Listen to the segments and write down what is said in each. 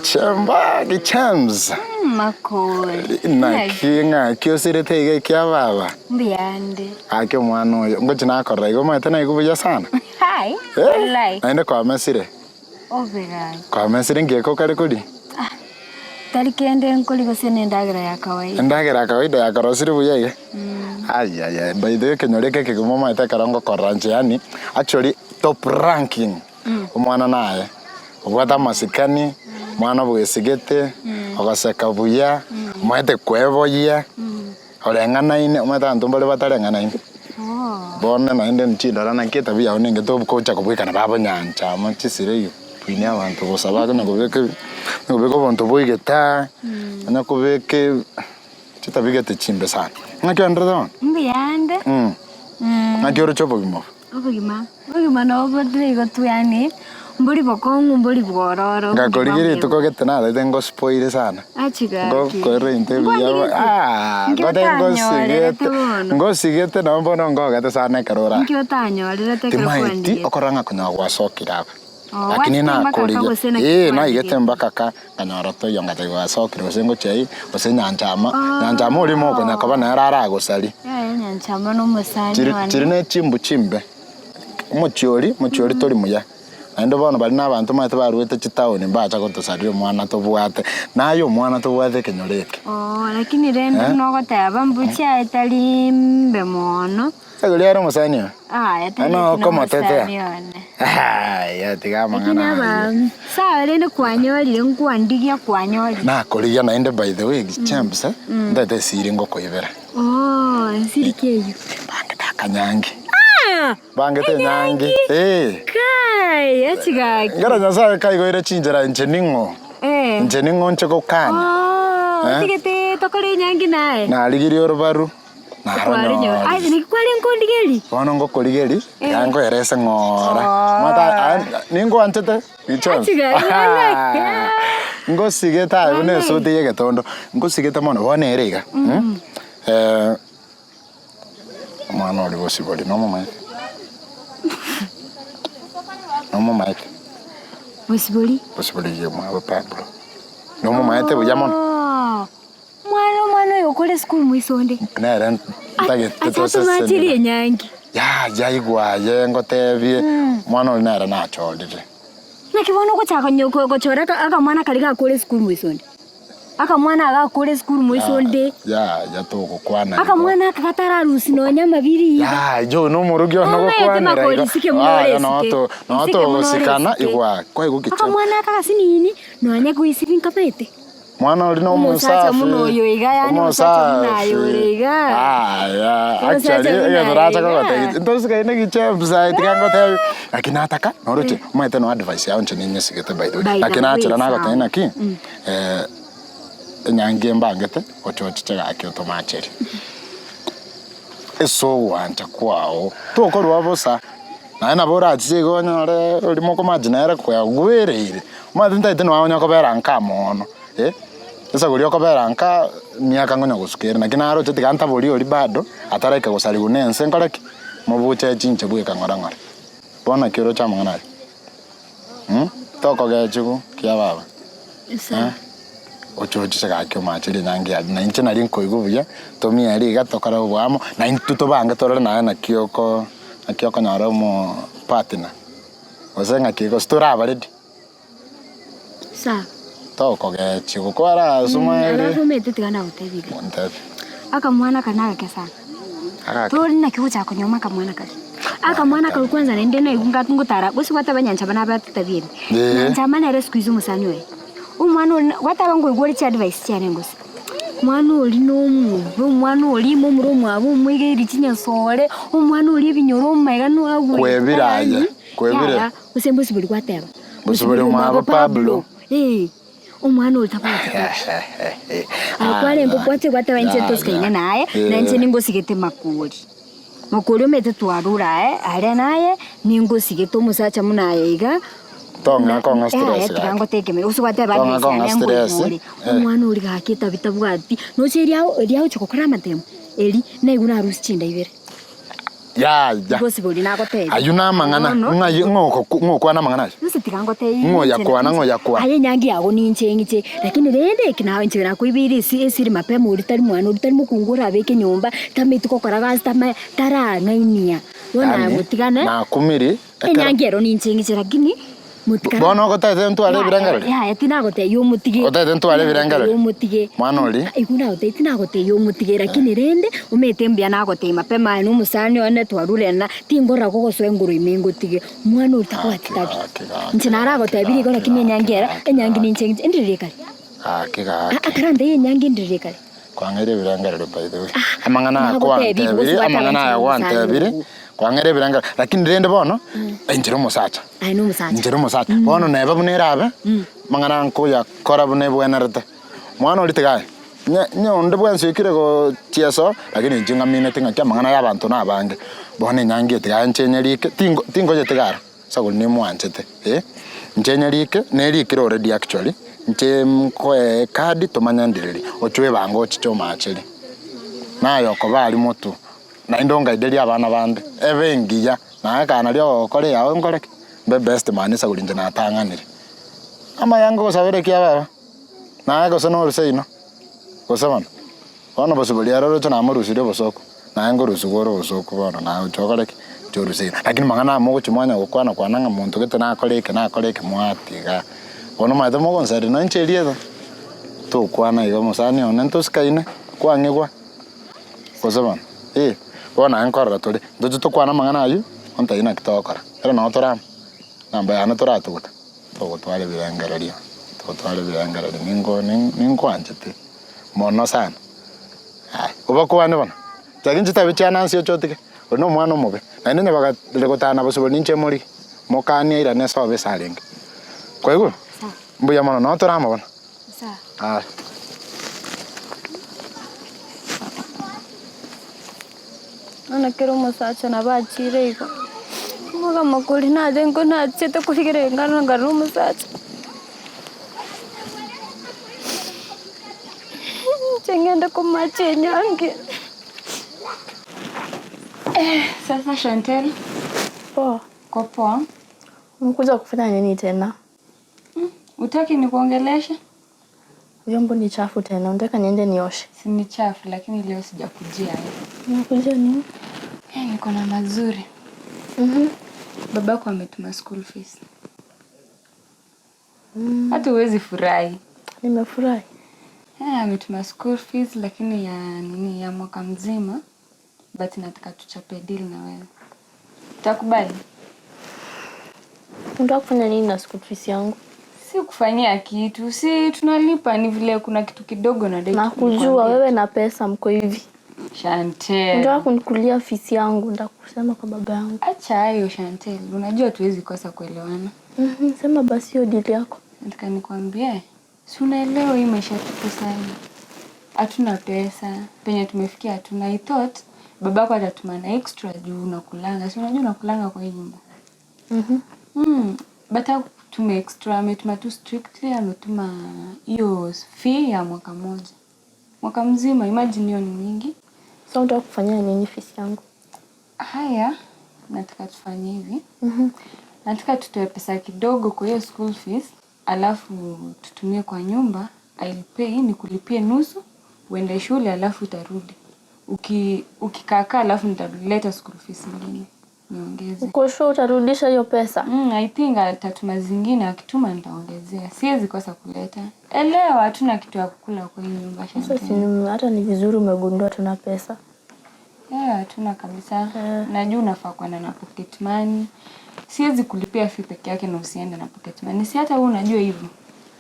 Gichemba, Gichems. Makori. Naki ng'aki osirete iga ekia baba? Mbuyande. Gaki omwana oyo, ngochi nakorora iga omanyete naigwe buya sana. Hai, Eh, walai. Naende kwamesire. Obe gaki. Kwamesire nki eke okare koria? Ah, tari kende nkori gose na endagera ya kawaida. Endagera ya kawaida yakorosire buya iga? Ayayaya, by the way ekenyoro eke ekegima omanyete ekero ngokorora inche yaani actually top ranking. Omwana naye, obwate amasikani, omwana bwesigete, ogoseka buya, omanyete kweboyia, oreng'anaine, omanyete abanto mbare batareng'anaine. Bono naende nchindora naki etabia yao nenge togocha kobwekana babonyancha amo chisira eywo, kwinia abanto bosa bakonya kobeka ebi, konya kobeka obonto bwa egetaa, konya kobeka ebi chitabia gete chimbe sana. Ng'aki oenderete bono? Mbuyande. Ng'aki oroche obogima obo? Obogima, obogima nabo botire igo tu yaani, mbori bokong'u mbori bwororo. Ngakorigia rituko gete narete ngospoire sana. Achi gaki. Ngokorera interview Nkwandigete? aah Inki ngote otanyorerete ngosigete bono? ngosigete nabo bono ngogete sana ekero ora. Inki otanyorerete ekero Timaeti kwandigete? okorora ng'a konya gwasokire aba. Oo, Lakini gwachete mpaka ka nakorigia gose naki eh naigete kwandigete? mpaka ka nkanyora toiyo ngateba gwasokire gose ngochia ii gose nyanchama, nyanchama oria mokonya koba nere aragosarie. Yaya nyanchama na omosani Chiri one. chiri ne chimbu chimbe, omochie oria, omochie oria tori muya. Naende bono baria na abanto omanyete baruete chitaoni mbacha gotosaria omwana tobwate, naye omwana tobwate ekenyoro eke. Oo, lakini rende Eh? buna ogoteba mbu chiaye tari mbe mono. Riria ere omosani oyo. Aya tari Bono buna okomotetea. omosani one. Aya tiga Lakini amang'ana aba ayio. sawa rende kwanyorire nkwandigia kwanyorire. Nakorigia naende by the way James eh, ntaete esiri ngokoibera. Oo, ensiri ki eyio? Bangete akanyangi. Ah! Bangete enyangi. Eh. Kai, achi gaki. Ekero Nyasaye kaigoire chinchera inche ning'o? Eh. Inche ning'o nche gokana? Oo, Eh? otigete tokore enyangi naye. Narigirie orobaru. Kwarinyorire. Aye naki kwarenge kondigeria? Bono ngokorigeria, Eh. tiga nkoerese ng'ora. Oh. Mata aye ningwanchete Gichon. Achiga, Ngosigete aye buna esuti ya egetondo, ngosigete mono bono ere iga mm, eh, omwana oria bosibori nomomaete? Nomomaete? Bosibori? Bosibori iga omwabo Pablo, nomomaete buya mono? Oh. Mwana omwana oyo okore esukuru moiso onde. Nere ntagete Acha tomacherie enyangi. Yaya igwa aye ngotebie omwana oria nere nachorire. Naki bono ogochaka gochora akamwana karia gakore esukuru moiso onde. Akamwana aka gakore esukuru moiso onde. Yaya togokwana igo. Akamwana aka katararusia nonya amabiri iga. Yaya oyo nomorokia one Omanyete ogokwanera makori iga. isike buna ore Yaya esike. noto Isike buna ore notogosikana esike. igwa kwaigwa ki Akamwana aka gasinini nonya goisibi nkamanyete. Mwana oria na Omosacha omosafi, buna oyo iga, yaani omosacha buna aye ore iga. Aya, Omosacha actually, buna egento aye nacha iga. kogotebia, ntosikaine gichemsa aye tiga ngotebie, naki nataka, noroche, omanyete no advice yao inche ninyesigete by the way, By the naki way, nachera nagotebia sawa. naki, enyangi embangete, oche ochiche gaki otomachere. Ase ogwancha kwao, tokorua bosa, naye nabo orachiche igo onyore oria mokomachi nere kwagwereire, omanyete ntagete nonya onya kobera nka mono eh, ase oria okobera nka emiaka ngonya gosuka ere, naki naroche tiga ntaborie oria bado, ataraika gosariwa na ense nkore ki? Mobuche chinche bweka ng'ora ng'ora. Bono naki oroche amang'ana aya? Mh, tokogechiwa ki ababa? Eh. Oche ochiche gaki omache rinyangi aria, na inche nario nkoigwa buya, tomiere iga tokore oboamo, na intwe tobange torore naye naki oko naki okonyora omo partner, gose ng'aki gose toraba ready? Sawa. Tokogechigwa kwara ase omweri. Alafu omanyete tiga nagotebie iga. Ntebi. Akamwana aka nagake sana. Agake. Tori naki ogochaka konyoma akamwana karia. Akamwana karia kwanza naende naigwa nga ngotara gose gwateba nyanchama nabwate etabia ebe. Ee. Nyanchama nere siku hizi omosani oye. Omwana oria gwateba nkoigwa ore chiadvice chiane gose, omwana oria na omobe, omwana oria momura omwabo omoigeiri chinyasore, omwana oria ebinyoro omaiga noagwete Kwebire aye, kwebire. Yaya, gose mbosibori gwateba, Mbosibori omwabo Pablo. Ee, omwana oria tabwati tabia. Aye kwarenge okwache gwateba inche ntosikaine naye, na inche ningosigete makori. Makori omanyete twarure aye, aria naye, ningosigete omosacha buna aye iga, Tong'a kong'a stress Yaya tiga gaki. ngoteke mere gose gwateba Tong'a advice kong'a yane stress, nkoigure. eh. Omwana oria gaki etabi tabwati, noche eria eria agochia gokora amatemo, eri naigwe narusia chinda ibere. Yaya. Gosibori nagotebia. Ayio namang'ana, Bono, ng'ai ng'o ng'okwana amang'ana aye? Gose tiga ngotebie Ng'o inche oyakwana, ng'o oyakwana? Aye enyangi yago ninche ng'iche, lakini rende eki naye inche nakoibeire esi esiri mapema oria tari mwana oria tari mokungu orabeke nyomba, tameti gokora gasi tama tarang'ainia. Bono Yaani, nagotigane, nakumiri, ekero. enyangi ero ninche ng'iche lakini motikana. Bono ogotaete ntware ebirengererio? Yaya tinagotebia omotige. Otaete ntware ebirengererio? Omotige. Mwana oria. Igo nagotebia tinagotebia omotige lakini rende omanyete mbuya nagotebia mapema aye na omosani one twarure na tingorora gogosoa engoro ime ngotige. Omwana oria tabwati tabi. Inche naragotebirie igo lakini enyangi ere, enyangi ninche ng'iche endiriri ekare. Gaki gaki. Akarantebia enyangi endiriri ekare. Kwang'eire ebirengererio by the way. Amang'ana aya Nagotebi igo kwantebirie, gose amang'ana aya gwateba inche gwantebirie, ogo. kwang'eire ebirengererio. Lakini rende bono, inche nomosacha. Aye nomosacha. Inche nomosacha. Bono neba buna erabe, amang'ana aya nkoyakora buna ebwenerete. Mwana oria tiga aye, nye nye onde bwensi oikire gochiesa oo, lakini inche ng'amineti ng'aki amang'ana ya abanto nabange. Bono enyangi eye tiga inche nyerike, tingo tinkoyetiga aro. Ase agwo nimwanchete, eh, inche nyerike, nerikire already actually, inche nkoe ecard tomanye ndireri, ochwe ebango ochiche omachere. Naye okoba aria motwe, naende ongaiderie abana bande, ebe engiya, naye ekero naria ogokora eyao nkore ki? Mbe best man ase agwo inche natang'anire. Amaya ngogosabera ekiya baba, naye gose norwe seino, gose bono. Bono bosibori ere oroche namorusirie obosooku, naye nkorusigwa ore obosooku bono, naye oche okore ki? Oche orusie. Lakini mang'ana aya mogochia mwanya gokwana kwana ng'a monto gete nakore eke nakore eke mwatiga. Bono omanyete mogonsaria nonye inche erieta, tokwana igo omosani one ntosikaine, kwang'igwa, gose bono eh, bono naye nkorora tore, ntoche tokwane amang'ana aywo, ontebie naki togokora, ere noo tore amo, namba yane toratuguta, togotwara ebirengererio, togotwara ebirengererio ningo ninkwanchete. Mono sana. Aya, obakwane bono, Chaki nchitabi chia Nancy oche otige, oria nomwana omobe, naende onye bagare gotana bosio ninche morige, mokanie airane ase obe ase arenge. Kwaigure? Mbuya mono, noo tore amo bono. Aya. Bono kera omosacha nabo achiire igo, omogama koria narenge nachiete korigereria nkarora nkarora omosacha. Inche ng'ende komacha enyangi. Sasa Chantel, Poa. uko poa? Umekuja kufanya nini tena? Hutaki nikuongeleshe? Vyombo ni chafu tena, unataka niende nioshe? Si ni chafu lakini leo sijakujia eh. Umekuja nini? Eh, niko na mazuri. Babako ametuma school fees. Hata huwezi furahi. Nimefurahi. Eh, ametuma school fees lakini ya nini ya mwaka mzima. But nataka tuchape deal na wewe. Utakubali? Unataka kufanya nini na school fees yangu? Si kufanyia kitu, si tunalipa ni vile kuna kitu kidogo nadai Na kujua nikwambie. wewe na pesa mko hivi. Chantel. Unataka kunikulia fees yangu, nitakusema kwa baba yangu. Acha hayo Chantel, unajua hatuwezi kosa kuelewana. Sema basi hiyo deal yako. Nataka nikwambie, si unaelewa hii maisha tuko sasa. Hatuna pesa, penye tumefikia hatuna. I thought babako atatuma na extra juu unakulanga. Si unajua unakulanga kwa hii nyumba. But hakutuma extra, ametuma tu strictly, ametuma hiyo fee ya mwaka mmoja. Mwaka mzima, imagine hiyo ni nyingi. Sasa unataka kufanyia nini fees yangu? Haya, nataka tufanye hivi. Nataka tutoe pesa kidogo kwa hiyo school fees, alafu tutumie kwa nyumba. I'll pay, nikulipie nusu, uende shule alafu utarudi. Uki ukikaakaa alafu nitaleta school fees ingine niongeze. Uko sure utarudisha hiyo pesa? I think atatuma zingine, akituma nitaongezea. Siwezi kosa kuleta. Elewa, hatuna kitu ya kukula kwa hii nyumba Sasa Chantel. si hata ni vizuri umegundua tuna pesa. Yeah, hatuna kabisa. Najua unafaa kwenda na pocket money. Siwezi kulipia fee peke yake na usiende na pocket money. Si hata wewe unajua hivyo.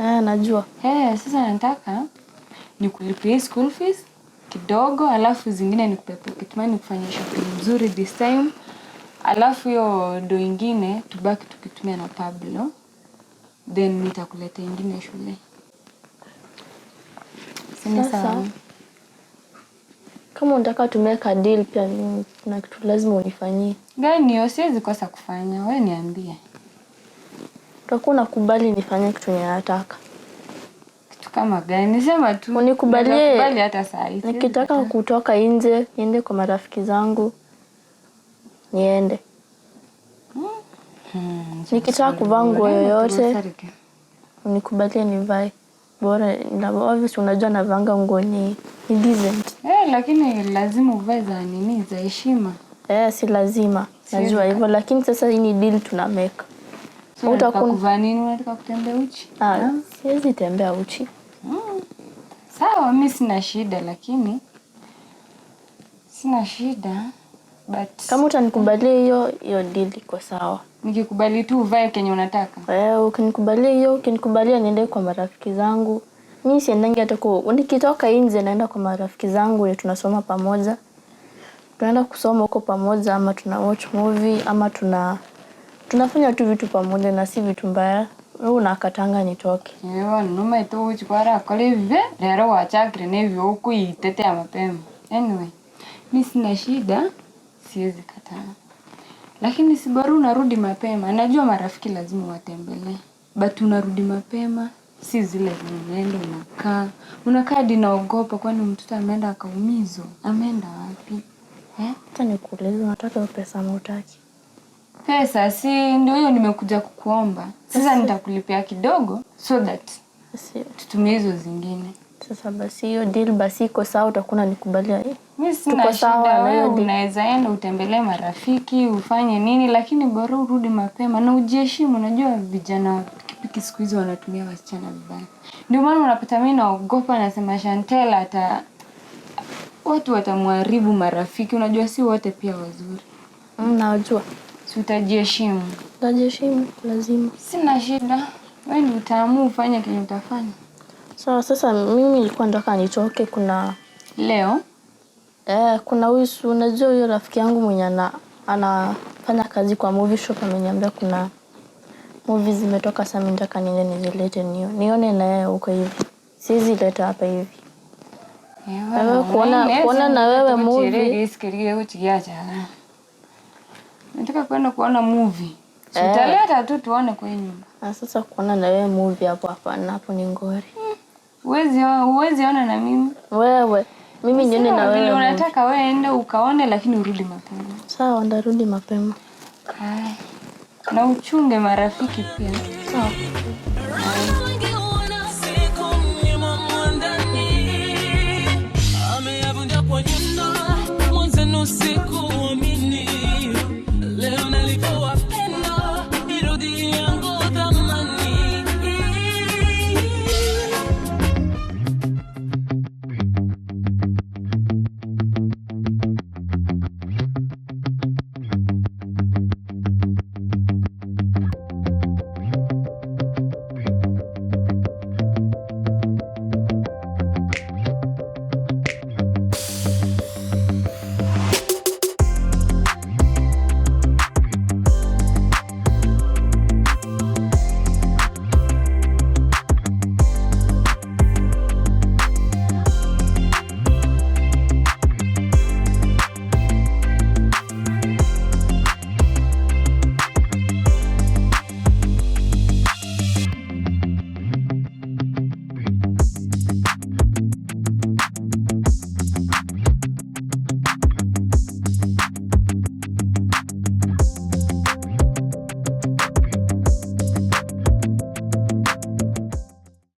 Eh, najua. Eh, sasa nataka nikulipie school fees kidogo, alafu zingine nikupe pocket money kufanya shopping mzuri this time. Alafu hiyo do ingine tubaki tukitumia na Pablo. Then nitakuleta ingine shule. Si ni Sasa sawa? kama unataka tumake a deal pia mimi kuna kitu lazima unifanyie. Gani hiyo? Siwezi kosa kufanya. Wewe niambie. Utakuwa unakubali nifanye kitu yenye nataka. Kitu kama gani? Sema tu. Unikubalie. Nitakubali hata saa hii. Siwezi Nikitaka kataa. kutoka nje niende kwa marafiki zangu. Niende. Nikitaka kuvaa nguo yoyote unikubalie nivae. Bora na obviously unajua navaanga nguo ni, ni decent. Eh, lakini lazima uvae za nini za heshima. Eh, si lazima. Najua hivyo lakini sasa hii ni deal tuna make. So unataka Utakun- kuvaa nini? Unataka kutembea uchi? Ah, siwezi tembea uchi. Sawa, mi sina shida, lakini sina shida but Kama utanikubalia hiyo hiyo deal iko sawa. nikikubali tu uvae kenye unataka. Eh, ukinikubalia hiyo, ukinikubalia niende kwa marafiki zangu. Mi siendangi hata ku nikitoka nje naenda kwa marafiki zangu wenye tunasoma pamoja. Tunaenda kusoma huko pamoja ama tuna watch movie ama tuna tunafanya tu vitu pamoja na si vitu mbaya. Wewe unakatanga nitoke. Ewa numa ito uchi kwarakora ebibe rero gwachakire na ebibe okuitetea mapema. Anyway, mi sina shida, siwezi kataa. Lakini si bora unarudi mapema. Najua marafiki lazima watembelee. But unarudi mapema, si zile zenye unaenda unakaa. Unakaa hadi naogopa kwani mtoto ameenda akaumizwa. Ameenda wapi? Eh? Hata nikuulize unataka hiyo pesa ama hutaki? Pesa si ndio hiyo nimekuja kukuomba. Sasa nitakulipia kidogo so that Sasa tutumie hizo zingine. sasa basi hiyo deal basi iko sawa, utakuwa unanikubalia. Mi sina Tuko sawa shida, na wewe hiyo deal. unaweza enda utembelee marafiki ufanye nini, lakini bora urudi mapema na ujiheshimu. Unajua vijana wa pikipiki siku hizi wanatumia wasichana vibaya, ndio maana unapata mi naogopa, nasema Chantel ata watu watamwharibu marafiki. Unajua si wote pia wazuri, Najua. si utajiheshimu. Utajiheshimu lazima. Sina shida, wewe ni utaamua ufanye kenye utafanya Sawa, sasa mimi nilikuwa nataka nitoke kuna leo. Eh, kuna huyu si unajua huyo rafiki yangu mwenye ana anafanya kazi kwa movie shop ameniambia kuna movie zimetoka sasa mimi nataka niende nizilete nio nione na yeye huko hivi. Siwezi leta hapa hivi. Wewe kuona kuona na wewe movie Nataka kwenda kuona movie. Si utaleta tu tuone kwa hii nyumba. Ah, sasa kuona na wewe movie hapo hapana, hapo ni ngori. Huwezi huwezi ona na mimi. Wewe mimi niende na Sawa, vile wewe movie. unataka wewe ende ukaone lakini urudi mapema. Sawa, ndarudi mapema. Haya. Na uchunge marafiki pia. Sawa. Haya.